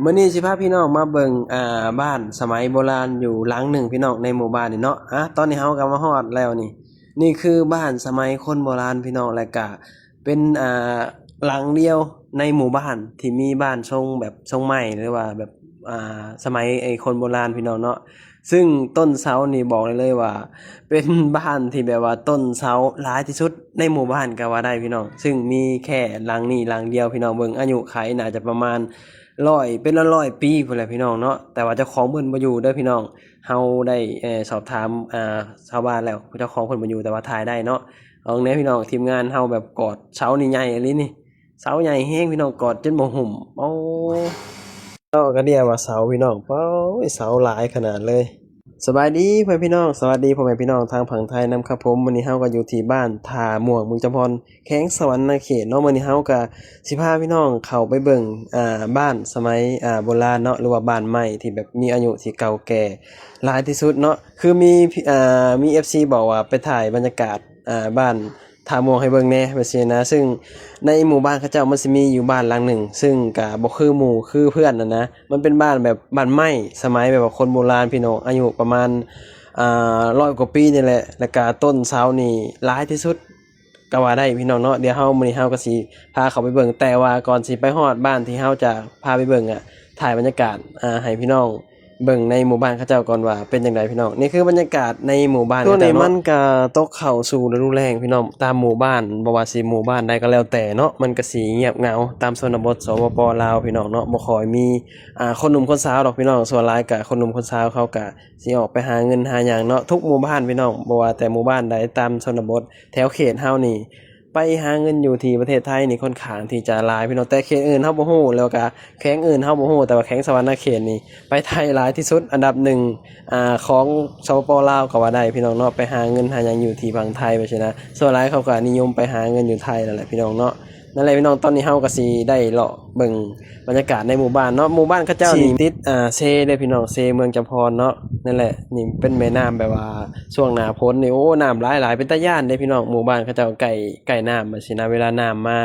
ມື້ນີ້ຊິພາພີ່ນ້ອງມາເບິ່ງ ອ່າ ບ້ານສະໄໝໂບລານຢູ່ຫຼັງໜຶ່ງພີ່ນ້ອງ ໃນໝູ່ບ້ານນີ້ເນາະ. ອ່າ ຕອນນີ້ເຮົາກໍມາຮອດແລ້ວນີ້. ນີ້ຄືບ້ານສະໄໝຄົນໂບລານພີ່ນ້ອງ ແລະກະເປັນ ອ່າ ຫຼັງດຽວໃນໝູ່ບ້ານທີ່ມີບ້ານຊົງແບບຊົງໄມ້ ຫຼືວ່າແບບ ອ່າ ສະໄໝໄອ້ຄົນໂບລານພີ່ນ້ອງເນາະ. ຊຶ່ງຕົ້ນເສົານີ້ບອກໄດ້ເລີຍວ່າ ເປັນບ້ານທີ່ແບບວ່າຕົ້ນເສົາຫຼາຍທີ່ສຸດໃນໝູ່ບ້ານກໍວ່າໄດ້ພີ່ນ້ອງ. ຊຶ່ງມີແຄ່ຫຼັງນີ້ຫຼັງດຽວພີ່ນ້ອງ ເບິ່ງອາຍຸໄຂໜ້າຈະປະມານຮ້ອຍ ເປັນຮ້ອຍໆປີພຸ້ນແຫຼະພີ່ນ້ອງເນາະ. ແຕ່ວ່າເຈົ້າຂອງເພິ່ນບໍ່ຢູ່ເດີພີ່ນ້ອງ. ເຮົາໄດ້ ເອີ ສອບຖາມ ອ່າ ຊາວບ້ານແລ້ວ ເຈົ້າຂອງເພິ່ນບໍ່ຢູ່ ແຕ່ວ່າຖ່າຍໄດ້ເນາະ. ເອົາແນ່ພີ່ນ້ອງ ທີມງານເຮົາແບບກອດເສົານີ້ໃຫຍ່ອີ່ຫຼີນີ້. ເສົາໃຫຍ່ແຮງພີ່ນ້ອງ ກອດຈົນບໍ່ຫຸ້ມ. ໂອ້ ເນາະ ກະເດຍວ່າເສົາພີ່ນ້ອງ ໂອ້ຍ ເສົາຫຼາຍຂະໜາດເລີຍ. ສະບາຍດີພໍ່ແມ່ພີ່ນ້ອງ ສະຫວັດດີພໍ່ແມ່ພີ່ນ້ອງທາງຝັ່ງໄທນຳຄັບຜົມ. ມື້ນີ້ເຮົາກໍຢູ່ທີ່ບ້ານທ່າມ່ວງ ເມືອງຈຳພອນ ແຂວງສະຫວັນນະເຂດເນາະ. ມື້ນີ້ເຮົາກໍຊິພາພີ່ນ້ອງເຂົ້າໄປເບິ່ງ ອ່າ ບ້ານສະໄໝ ອ່າ ໂບລານເນາະ ຫຼືວ່າບ້ານໄມ້ທີ່ແບບມີອາຍຸທີ່ເກົ່າແກ່ຫຼາຍທີ່ສຸດເນາະ. ຄືມີ ອ່າ ມີເອັຟຊີບອກວ່າໄປຖ່າຍບັນຍາກາດ ອ່າ ບ້ານ ທ່າມ່ວງໃຫ້ເບິ່ງແດ່ ແບບຊີ້ນະ. ຊຶ່ງໃນໝູ່ບ້ານເຂົາເຈົ້າມັນຊິມີຢູ່ບ້ານຫຼັງໜຶ່ງ ຊຶ່ງກະບໍ່ຄືໝູ່ຄືເພື່ອນຫັ້ນນະ. ມັນເປັນບ້ານແບບບ້ານໄມ້ ສະໄໝແບບວ່າຄົນໂບລານພີ່ນ້ອງ ອາຍຸປະມານ ອ່າ ຮ້ອຍກວ່າປີນີ້ແຫຼະ. ແລ້ວກະຕົ້ນເສົານີ້ຫຼາຍທີ່ສຸດກໍວ່າໄດ້ພີ່ນ້ອງເນາະ. ດຽວເຮົາ ມື້ນີ້ເຮົາກໍຊິພາເຂົ້າໄປເບິ່ງ ແຕ່ວ່າກ່ອນຊິໄປຮອດບ້ານທີ່ເຮົາຈະພາໄປເບິ່ງອະ ຖ່າຍບັນຍາກາດ ອ່າ ໃຫ້ພີ່ນ້ອງ ເບິ່ງໃນໝູ່ບ້ານເຂົາເຈົ້າກ່ອນວ່າເປັນຈັ່ງໃດພີ່ນ້ອງ. ນີ້ຄືບັນຍາກາດໃນໝູ່ບ້ານເຂົາເຈົ້າເນາະ. ຊ່ວງນີ້ມັນກະຕົກເຂົ້າສູ່ລະດູແລ້ງພີ່ນ້ອງ. ຕາມໝູ່ບ້ານ ບໍ່ວ່າຊິໝູ່ບ້ານໃດກໍແລ້ວແຕ່ເນາະ ມັນກະຊິງຽບເຫງົາ ຕາມຊົນນະບົດ ສປປ ລາວ ພີ່ນ້ອງເນາະ. ບໍ່ຄ່ອຍມີ ອ່າ ຄົນໜຸ່ມຄົນສາວດອກພີ່ນ້ອງ. ສ່ວນຫຼາຍກະຄົນໜຸ່ມຄົນສາວເຂົາກະຊິອອກໄປຫາເງິນຫາຫຍັງເນາະ. ທຸກໝູ່ບ້ານພີ່ນ້ອງ ບໍ່ວ່າແຕ່ໝູ່ບ້ານໃດຕາມຊົນນະບົດ ແຖວເຂດເຮົານີ້ ໄປຫາເງິນຢູ່ທີ່ປະເທດໄທນີ້ຄ່ອນຂ້າງທີ່ຈະຫຼາຍພີ່ນ້ອງ. ແຕ່ເຂດອື່ນເຮົາບໍ່ຮູ້ ແລ້ວກະແຂວງອື່ນເຮົາບໍ່ຮູ້ ແຕ່ວ່າແຂວງສະຫວັນນະເຂດນີ້ໄປໄທຫຼາຍທີ່ສຸດ ອັນດັບໜຶ່ງ ອ່າ ຂອງ ສປປ ລາວ ກໍວ່າໄດ້ພີ່ນ້ອງເນາະ. ໄປຫາເງິນຫາຫຍັງຢູ່ທີ່ຝັ່ງໄທແບບຊີ້ນະ. ສ່ວນຫຼາຍເຂົາກໍນິຍົມໄປຫາເງິນຢູ່ໄທນັ້ນແຫຼະພີ່ນ້ອງເນາະ. ນັ້ນແຫຼະພີ່ນ້ອງ ຕອນນີ້ເຮົາກໍຊິໄດ້ເລາະເບິ່ງບັນຍາກາດໃນໝູ່ບ້ານເນາະ. ໝູ່ບ້ານເຂົາເຈົ້ານີ້ຕິດ ອ່າ ເຊເດ້ພີ່ນ້ອງ ເຊເມືອງຈຳພອນເນາະ. ນັ້ນແຫຼະ ນີ້ເປັນແມ່ນ້ຳແບບວ່າ ຊ່ວງໜ້າຝົນນີ້ ໂອ້ ນ້ຳຫຼາຍໆ ເປັນຕາຢ້ານເດ້ພີ່ນ້ອງ. ໝູ່ບ້ານເຂົາເຈົ້າໃກ້ ໃກ້ນ້ຳແບບຊີ້ນະ. ເວລານ້ຳມາ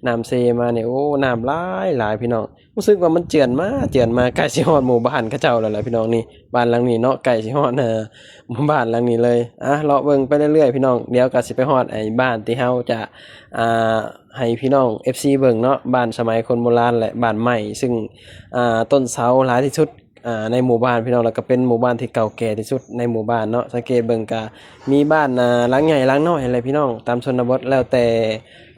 ນ້ຳເຊມານີ້ ໂອ້ ນ້ຳຫຼາຍໆ ພີ່ນ້ອງ. ຮູ້ສຶກວ່າມັນເຈື່ອນມາ ເຈື່ອນມາ ໃກ້ຊິຮອດໝູ່ບ້ານເຂົາເຈົ້າແລ້ວແຫຼະພີ່ນ້ອງ. ນີ້ ບ້ານຫຼັງນີ້ເນາະ ໃກ້ຊິຮອດ ເອີ ໝູ່ບ້ານຫຼັງນີ້ເລີຍ. ອ່ະ ເລາະເບິ່ງໄປເລື້ອຍໆ ພີ່ນ້ອງ. ດຽວກໍຊິໄປຮອດໄອ້ບ້ານທີ່ເຮົາຈະ ອ່າ ໃຫ້ພີ່ນ້ອງເອັຟຊີເບິ່ງເນາະ ບ້ານສະໄໝຄົນໂບລານ ແລະ ບ້ານໄມ້ ຊຶ່ງ ອ່າ ຕົ້ນເສົາຫຼາຍທີ່ສຸດ ອ່າ ໃນໝູ່ບ້ານພີ່ນ້ອງ ແລ້ວກໍເປັນໝູ່ບ້ານທີ່ເກົ່າແກ່ທີ່ສຸດໃນໝູ່ບ້ານເນາະ. ສັງເກດເບິ່ງກະມີບ້ານ ອ່າ ຫຼັງໃຫຍ່ຫຼັງນ້ອຍຫັ້ນແຫຼະພີ່ນ້ອງ ຕາມຊົນນະບົດ ແລ້ວແຕ່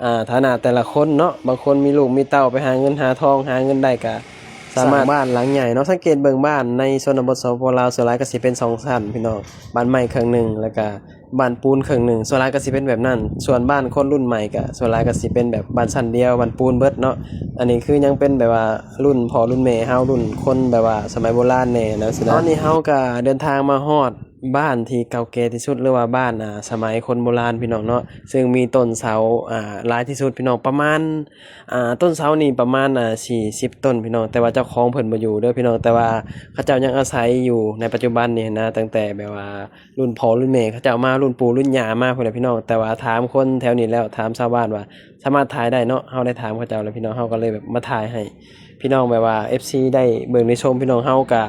ອ່າ ຖານະແຕ່ລະຄົນເນາະ. ບາງຄົນມີລູກມີເຕົ້າ ໄປຫາເງິນຫາທອງ ຫາເງິນໄດ້ກະສາມາດສ້າງບ້ານຫຼັງໃຫຍ່ເນາະ. ສັງເກດເບິ່ງບ້ານໃນຊົນນະບົດ ສປປ ລາວ ສ່ວນຫຼາຍກໍຊິເປັນສອງຊັ້ນພີ່ນ້ອງ ບ້ານໄມ້ເຄິ່ງໜຶ່ງ ແລ້ວກະ ບ້ານປູນເຄິ່ງໜຶ່ງ ສ່ວນຫຼາຍກໍຊິເປັນແບບນັ້ນ. ສ່ວນບ້ານຄົນລຸ້ນໃໝ່ກໍສ່ວນຫຼາຍກໍຊິເປັນແບບບ້ານຊັ້ນດຽວ ບ້ານປູນເບິດເນາະ. ອັນນີ້ຄືຍັງເປັນແບບວ່າລຸ້ນພໍ່ລຸ້ນແມ່ເຮົາ ລຸ້ນຄົນແບບວ່າສະໄໝໂບລານແດ່ນະຊີ້ນະ. ຕອນນີ້ເຮົາກໍເດີນທາງມາຮອດບ້ານທີ່ເກົ່າແກ່ທີ່ສຸດ ຫຼືວ່າບ້ານ ອ່າ ສະໄໝຄົນໂບລານພີ່ນ້ອງເນາະ ຊຶ່ງມີຕົ້ນເສົາ ອ່າ ຫຼາຍທີ່ສຸດພີ່ນ້ອງ ປະມານ ອ່າ ຕົ້ນເສົານີ້ປະມານ ອ່າ ສີ່ສິບຕົ້ນພີ່ນ້ອງ. ແຕ່ວ່າເຈົ້າຂອງເພິ່ນບໍ່ຢູ່ເດີພີ່ນ້ອງ ແຕ່ວ່າເຂົາເຈົ້າຍັງອາໄສຢູ່ໃນປັດຈຸບັນນີ້ນະ ຕັ້ງແຕ່ແບບວ່າ ລຸ້ນພໍ່ລຸ້ນແມ່ເຂົາເຈົ້າມາ ລຸ້ນປູ່ລຸ້ນຍ່າມາພຸ້ນແຫຼະພີ່ນ້ອງ. ແຕ່ວ່າຖາມຄົນແຖວນີ້ແລ້ວ ຖາມຊາວບ້ານວ່າສາມາດຖ່າຍໄດ້ເນາະ. ເຮົາໄດ້ຖາມເຂົາເຈົ້າແລ້ວພີ່ນ້ອງ ເຮົາກໍເລີຍແບບມາຖ່າຍໃຫ້ພີ່ນ້ອງ ແບບວ່າເອັຟຊີໄດ້ເບິ່ງໄດ້ຊົມ. ພີ່ນ້ອງເຮົາກໍ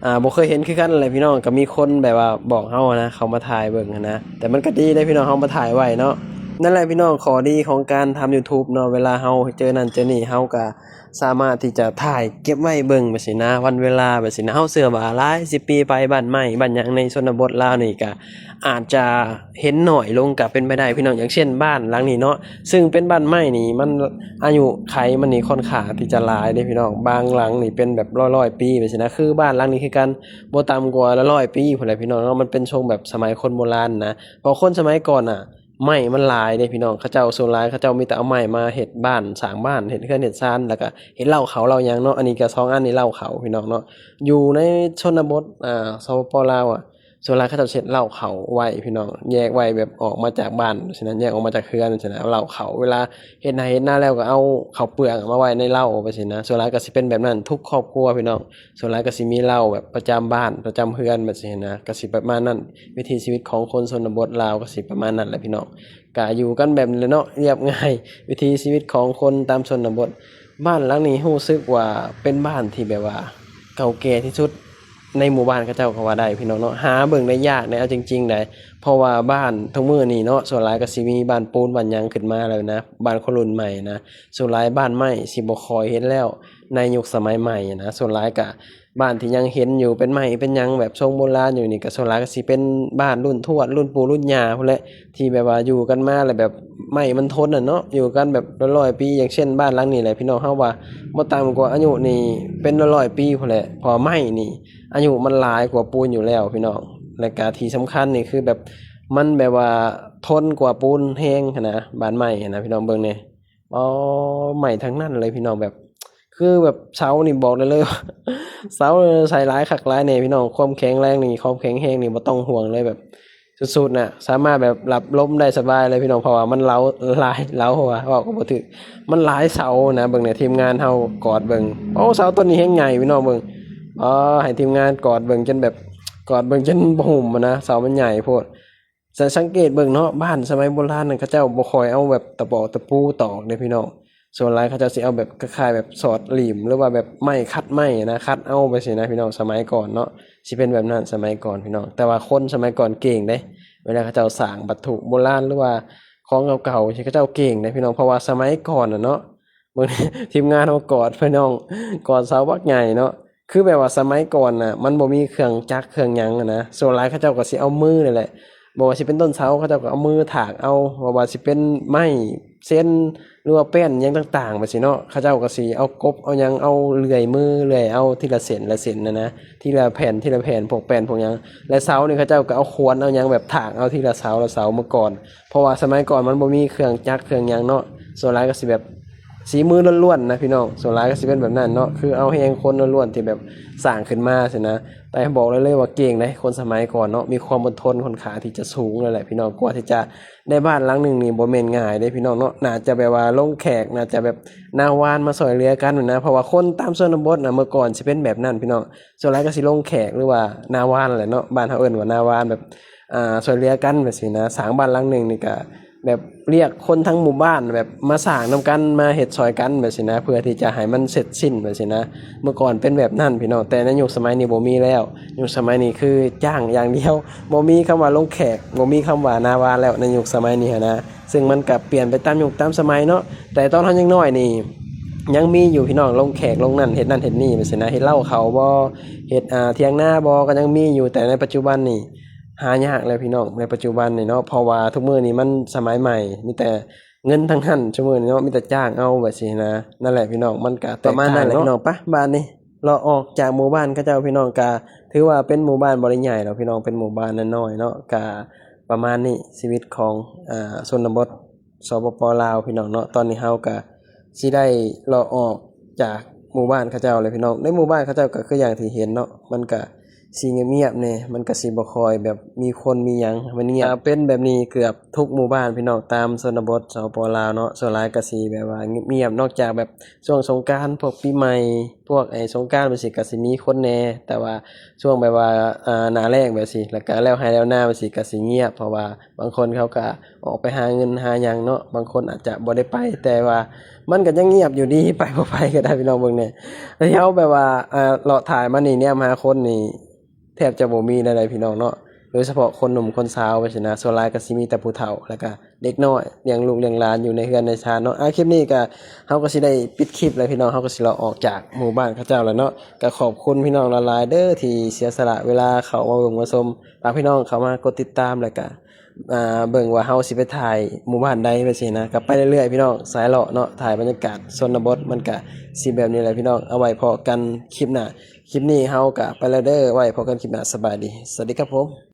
ອ່າ ບໍ່ເຄີຍເຫັນຄືກັນແຫຼະພີ່ນ້ອງ ກໍມີຄົນແບບວ່າບອກເຮົານະ ເຂົາມາຖ່າຍເບິ່ງຫັ້ນນະ. ແຕ່ມັນກໍດີເດ້ພີ່ນ້ອງ ເຮົາມາຖ່າຍໄວ້ເນາະ. ນັ້ນແຫຼະພີ່ນ້ອງ ຂໍ້ດີຂອງການທຳ YouTube ເນາະ ເວລາເຮົາເຈີນັ້ນເຈີນີ້ ເຮົາກໍ ສາມາດທີ່ຈະຖ່າຍເກັບໄວ້ເບິ່ງແບບຊີ້ນະ ວັນເວລາແບບຊີ້ນະ. ເຮົາເຊື່ອວ່າຫຼາຍສິບປີໄປ ບ້ານໄມ້ບ້ານຫຍັງໃນຊົນນະບົດລາວນີ້ກະອາດຈະເຫັນໜ້ອຍລົງກະເປັນໄປໄດ້ພີ່ນ້ອງ. ຢ່າງເຊັ່ນບ້ານຫຼັງນີ້ເນາະ ຊຶ່ງເປັນບ້ານໄມ້ນີ້ ມັນອາຍຸໄຂມັນນີ້ຄ່ອນຂ້າງທີ່ຈະຫຼາຍເດ້ພີ່ນ້ອງ. ບາງຫຼັງນີ້ເປັນແບບຮ້ອຍໆປີແບບຊີ້ນະ ຄືບ້ານຫຼັງນີ້ຄືກັນ ບໍ່ຕ່ຳກວ່າຮ້ອຍປີພຸ້ນແຫຼະພີ່ນ້ອງເນາະ. ມັນເປັນຊົງແບບສະໄໝຄົນໂບລານນະ ເພາະຄົນສະໄໝກ່ອນນະ ໄມ້ມັນຫຼາຍເດ້ພີ່ນ້ອງ. ເຂົາເຈົ້າ ສ່ວນຫຼາຍເຂົາເຈົ້າມີແຕ່ເອົາໄມ້ມາເຮັດບ້ານ ສ້າງບ້ານ ເຮັດເຮືອນເຮັດຊານ ແລ້ວກະເຮັດເລົ້າເຂົ້າເລົ້າຫຍັງເນາະ. ອັນນີ້ກະ ສອງອັນນີ້ເລົ້າເຂົ້າພີ່ນ້ອງເນາະ. ຢູ່ໃນຊົນນະບົດ ອ່າ ສປປ ລາວອະ ສ່ວນຫຼາຍເຂົາເຈົ້າຊິເຮັດເລົ້າເຂົ້າໄວ້ພີ່ນ້ອງ ແຍກໄວ້ແບບອອກມາຈາກບ້ານຊີ້ນະ ແຍກອອກມາຈາກເຮືອນຊີ້ນະ ເລົ້າເຂົ້າ. ເວລາເຮັດໄຮ່ເຮັດນາແລ້ວກະເອົາເຂົ້າເປືອກມາໄວ້ໃນເລົ້າໄປຊີ້ນະ. ສ່ວນຫຼາຍກະຊິເປັນແບບນັ້ນທຸກຄອບຄົວພີ່ນ້ອງ. ສ່ວນຫຼາຍກໍຊິມີເລົ້າແບບປະຈຳບ້ານປະຈຳເຮືອນແບບຊີ້ນະ ກໍຊິປະມານນັ້ນ. ວິຖີຊີວິດຂອງຄົນຊົນນະບົດລາວກໍຊິປະມານນັ້ນແຫຼະພີ່ນ້ອງ. ກະຢູ່ກັນແບບນີ້ແຫຼະເນາະ ລຽບງ່າຍ ວິຖີຊີວິດຂອງຄົນຕາມຊົນນະບົດ. ບ້ານຫຼັງນີ້ຮູ້ສຶກວ່າເປັນບ້ານທີ່ແບບວ່າເກົ່າແກ່ທີ່ສຸດໃນໝູ່ບ້ານເຂົາເຈົ້າກໍວ່າໄດ້ພີ່ນ້ອງເນາະ. ຫາເບິ່ງໄດ້ຍາກເດ້ ເອົາຈິງໆໄດ໋ ເພາະວ່າບ້ານທຸກມື້ນີ້ເນາະ ສ່ວນຫຼາຍກໍຊິມີບ້ານປູນບ້ານຫຍັງຂຶ້ນມາແລ້ວນະ, ບ້ານຄົນລຸ້ນໃໝ່ນະ. ສ່ວນຫຼາຍບ້ານໄມ້ຊິບໍ່ຄ່ອຍເຫັນແລ້ວໃນຍຸກສະໄໝໃໝ່ນະ. ສ່ວນຫຼາຍກະ ບ້ານທີ່ຍັງເຫັນຢູ່ເປັນໄມ້ເປັນຫຍັງແບບຊົງໂບລານຢູ່ນີ້ ກໍສ່ວນຫຼາຍກໍຊິເປັນບ້ານລຸ້ນທວດລຸ້ນປູ່ລຸ້ນຍ່າພຸ້ນແຫຼະ ທີ່ແບບວ່າຢູ່ກັນມາແລ້ວແບບໄມ້ມັນທົນນະເນາະ ຢູ່ກັນແບບຫຼາຍຮ້ອຍປີ. ຢ່າງເຊັ່ນບ້ານຫຼັງນີ້ແຫຼະພີ່ນ້ອງ ເຮົາວ່າບໍ່ຕ່ຳກວ່າອາຍຸນີ້ເປັນຫຼາຍຮ້ອຍປີພຸ້ນແຫຼະ ເພາະວ່າໄມ້ນີ້ອາຍຸມັນຫຼາຍກວ່າປູນຢູ່ແລ້ວພີ່ນ້ອງ. ແລະກະທີ່ສຳຄັນນີ້ຄືແບບ ມັນແບບວ່າທົນກວ່າປູນແຮງຫັ້ນນະ ບ້ານໄມ້ຫັ້ນນະພີ່ນ້ອງ. ເບິ່ງແດ່ ອໍ ໄມ້ທັງນັ້ນເລີຍພີ່ນ້ອງ ແບບ ຄືແບບເສົານີ້ບອກໄດ້ເລີຍວ່າ ເສົາໃສ່ຫຼາຍຄັກຫຼາຍແນ່ພີ່ນ້ອງ. ຄວາມແຂງແຮງນີ້ ຄວາມແຂງແຮງນີ້ບໍ່ຕ້ອງຫ່ວງເລີຍ ແບບສຸດໆນະ ສາມາດແບບຮັບລົມໄດ້ສະບາຍເລີຍພີ່ນ້ອງ ເພາະວ່າມັນເລົາຫຼາຍ ເລົາ ເພາະວ່າເວົ້າກໍບໍ່ຖືກ ມັນຫຼາຍເສົານະ. ເບິ່ງແດ່ ທີມງານເຮົາກອດເບິ່ງ ໂອ້ ເສົາຕົ້ນນີ້ແຮງໃຫຍ່ພີ່ນ້ອງ ເບິ່ງ ອໍ ໃຫ້ທີມງານກອດເບິ່ງຈົນແບບ ກອດເບິ່ງຈົນບໍ່ຫຸ້ມນະ ເສົາມັນໃຫຍ່ໂພດ. ຈະສັງເກດເບິ່ງເນາະ ບ້ານສະໄໝໂບລານນັ້ນ ເຂົາເຈົ້າບໍ່ຄ່ອຍເອົາແບບຕະປອກຕະປູຕອກເດ້ພີ່ນ້ອງ. ສ່ວນຫຼາຍເຂົາເຈົ້າຊິເອົາແບບຄ້າຍໆແບບສອດຫຼີ້ມ ຫຼືວ່າແບບໄມ້ ຂັດໄມ້ນະ ຂັດເອົາໄປຊີ້ນະພີ່ນ້ອງ. ສະໄໝກ່ອນເນາະ ຊິເປັນແບບນັ້ນ ສະໄໝກ່ອນພີ່ນ້ອງ. ແຕ່ວ່າຄົນສະໄໝກ່ອນເກັ່ງເດ້ ເວລາເຂົາເຈົ້າສ້າງວັດຖຸໂບລານ ຫຼືວ່າຂອງເກົ່າໆ ເຂົາເຈົ້າເກັ່ງເດ້ພີ່ນ້ອງ. ເພາະວ່າສະໄໝກ່ອນນະເນາະ ເບິ່ງ ທີມງານເຮົາກອດພີ່ນ້ອງ ກອດເສົາບັກໃຫຍ່ເນາະ. ຄືແບບວ່າສະໄໝກ່ອນນະ ມັນບໍ່ມີເຄື່ອງຈັກເຄື່ອງຫຍັງນະ ສ່ວນຫຼາຍເຂົາເຈົ້າກໍຊິເອົາມືນີ້ແຫຼະ ບໍ່ວ່າຊິເປັນຕົ້ນເສົາ ເຂົາເຈົ້າກໍເອົາມືຖາກເອົາ ບໍ່ວ່າຊິເປັນໄມ້ເຊັນ ຫຼືວ່າແປ້ນຫຍັງຕ່າງໆ ແບບຊີ້ເນາະ ເຂົາເຈົ້າກໍຊິເອົາກົບເອົາຫຍັງ ເອົາເລື່ອຍມືເລື່ອຍເອົາທີລະເສັ້ນລະເສັ້ນນະນະ ທີລະແຜ່ນທີລະແຜ່ນ ພວກແປ້ນພວກຫຍັງ. ແລະເສົານີ້ເຂົາເຈົ້າກໍເອົາຂວນເອົາຫຍັງແບບຖາກເອົາທີລະເສົາລະເສົາເມື່ອກ່ອນ ເພາະວ່າສະໄໝກ່ອນມັນບໍ່ມີເຄື່ອງຈັກເຄື່ອງຫຍັງເນາະ ສ່ວນຫຼາຍກໍຊິແບບສີມືລ້ວນໆນະພີ່ນ້ອງ. ສ່ວນຫຼາຍກໍຊິເປັນແບບນັ້ນເນາະ ຄືເອົາແຮງຄົນລ້ວນໆທີ່ແບບສ້າງຂຶ້ນມາຊີ້ນະ. ແຕ່ບອກໄດ້ເລີຍວ່າເກັ່ງເດ້ ຄົນສະໄໝກ່ອນເນາະ ມີຄວາມອົດທົນຂ້ອນຂ້າງທີ່ຈະສູງເລີຍແຫຼະພີ່ນ້ອງ ກວ່າທີ່ຈະໄດ້ບ້ານຫຼັງໜຶ່ງນີ້ບໍ່ແມ່ນງ່າຍເດ້ພີ່ນ້ອງເນາະ. ໜ້າຈະແບບວ່າລົງແຂກ ໜ້າຈະແບບໜ້າຫວ່ານມາຊ່ອຍເຫຼືອກັນນະ ເພາະວ່າຄົນຕາມຊົນນະບົດນະ ເມື່ອກ່ອນຊິເປັນແບບນັ້ນພີ່ນ້ອງ. ສ່ວນຫຼາຍກໍຊິລົງແຂກ ຫຼືວ່າໜ້າຫວ່ານແຫຼະເນາະ ບ້ານເຮົາເອີ້ນວ່າໜ້າຫວ່ານ ແບບ ອ່າ ຊ່ວຍເຫຼືອກັນແບບຊີ້ນະ. ສ້າງບ້ານຫຼັງໜຶ່ງນີ້ກະແບບລຽກຄົນທັງໝູ່ບ້ານແບບມາສ້າງນຳກັນ ມາເຮັດຊ່ອຍກັນແບບຊີ້ນະ ເພື່ອທີ່ຈະໃຫ້ມັນເສັດສິ້ນແບບຊີ້ນະ. ເມື່ອກ່ອນເປັນແບບນັ້ນພີ່ນ້ອງ ແຕ່ໃນຍຸກສະໄໝນີ້ບໍ່ມີແລ້ວ ຍຸກສະໄໝນີ້ຄືຈ້າງຢ່າງດຽວ ບໍ່ມີຄຳວ່າລົງແຂກ ບໍ່ມີຄຳວ່າໜ້າຫວ່ານແລ້ວ ໃນຍຸກສະໄໝນີ້ຫັ້ນນະ. ເຊິ່ງມັນກະປ່ຽນໄປຕາມຍຸກຕາມສະໄໝເນາະ ແຕ່ຕອນເຮົາຍັງນ້ອຍນີ້ ຍັງມີຢູ່ພີ່ນ້ອງ ລົງແຂກລົງນັ້ນ ເຮັດນັ້ນເຮັດນີ້ແບບຊີ້ນະ ເຮັດເລົ້າເຂົ້າບໍ່ ເຮັດ ອ່າ ຖຽງນາບໍ່ ກໍຍັງມີຢູ່. ແຕ່ໃນປັດຈຸບັນນີ້ຫາຍາກແລ້ວພີ່ນ້ອງ ໃນປັດຈຸບັນນີ້ເນາະ ເພາະວ່າທຸກມື້ນີ້ມັນສະໄໝໃໝ່ ມີແຕ່ເງິນທັງນັ້ນ ຊຸມື້ນີ້ເນາະ ມີແຕ່ຈ້າງເອົາແບບຊີ້ນະ. ນັ້ນແຫຼະພີ່ນ້ອງ ມັນກະປະມານນັ້ນແຫຼະພີ່ນ້ອງ. ປະ ບາດນີ້ ເລາະອອກຈາກໝູ່ບ້ານເຂົາເຈົ້າພີ່ນ້ອງ ກະຖືວ່າເປັນໝູ່ບ້ານບໍ່ໄດ້ໃຫຍ່ດອກພີ່ນ້ອງ ເປັນໝູ່ບ້ານນ້ອຍໆເນາະ ກະປະມານນີ້ ຊີວິດຂອງ ອ່າ ຊົນນະບົດ ສປປ ລາວ ພີ່ນ້ອງເນາະ. ຕອນນີ້ເຮົາກະຊິໄດ້ເລາະອອກຈາກໝູ່ບ້ານເຂົາເຈົ້າແລ້ວພີ່ນ້ອງ ໃນໝູ່ບ້ານເຂົາເຈົ້າກະຄືຢ່າງທີ່ເຫັນເນາະ ມັນກະຊິງຽບໆແດ່ ມັນກະຊິບໍ່ຄ່ອຍແບບມີຄົນມີຫຍັງ ມັນງຽບ ເປັນແບບນີ້ເກືອບທຸກໝູ່ບ້ານພີ່ນ້ອງ ຕາມຊົນນະບົດ ສປປ ລາວເນາະ. ສ່ວນຫຼາຍກະຊິແບບວ່າງຽບໆ ນອກຈາກແບບ ຊ່ວງສົງການ ພວກປີໃໝ່ ພວກໄອ້ສົງການແບບຊີ້ກະຊິມີຄົນແດ່ ແຕ່ວ່າຊ່ວງແບບວ່າ ອ່າ ໜ້າແລ້ງແບບຊີ້ ແລ້ວກະແລ້ວໄຮ່ແລ້ວນາແບບຊີ້ກະຊິງຽບ ເພາະວ່າບາງຄົນເຂົາກະອອກໄປຫາເງິນຫາຫຍັງເນາະ ບາງຄົນອາດຈະບໍ່ໄດ້ໄປ ແຕ່ວ່າມັນກະຍັງງຽບຢູ່ດີ ໄປບໍ່ໄປກະໄດ້ພີ່ນ້ອງ. ເບິ່ງແດ່ ທີ່ເຮົາແບບວ່າ ອ່າ ເລາະຖ່າຍມານີ້ ແນມຫາຄົນນີ້ ແທບຈະບໍ່ມີແນວໃດພີ່ນ້ອງເນາະ ໂດຍສະເພາະຄົນໜຸ່ມຄົນສາວໄປຊີ້ນະ ສ່ວນຫຼາຍກໍຊິມີແຕ່ຜູ້ເຖົ້າ ແລ້ວກໍເດັກນ້ອຍ ລ້ຽງລູກລ້ຽງຫຼານຢູ່ໃນເຮືອນໃນຊານເນາະ. ອາ ຄລິບນີ້ກໍ ເຮົາກໍຊິໄດ້ປິດຄລິບແລ້ວພີ່ນ້ອງ ເຮົາກໍຊິລາອອກຈາກໝູ່ບ້ານເຂົາເຈົ້າແລ້ວເນາະ. ກໍຂອບຄຸນພີ່ນ້ອງຫຼາຍໆເດີ ທີ່ເສຍສະຫຼະເວລາເຂົ້າມາເບິ່ງມາຊົມ. ຝາກພີ່ນ້ອງເຂົ້າມາກົດຕິດຕາມ ແລ້ວກໍ ອ່າ ເບິ່ງວ່າເຮົາຊິໄປຖ່າຍໝູ່ບ້ານໃດໄປຊີ້ນະ. ກໍໄປເລື້ອຍໆພີ່ນ້ອງ ສາຍເລາະເນາະ ຖ່າຍບັນຍາກາດຊົນນະບົດ ມັນກໍຊິແບບນີ້ແຫຼະພີ່ນ້ອງ. ເອົາໄວ້ພໍ້ກັນຄລິບໜ້າ. ຄລິບນີ້ເຮົາກໍໄປແລ້ວເດີ ໄວ້ພົບກັນຄລິບໜ້າ ສະບາຍດີ ສະຫວັດດີຄັບຜົມ.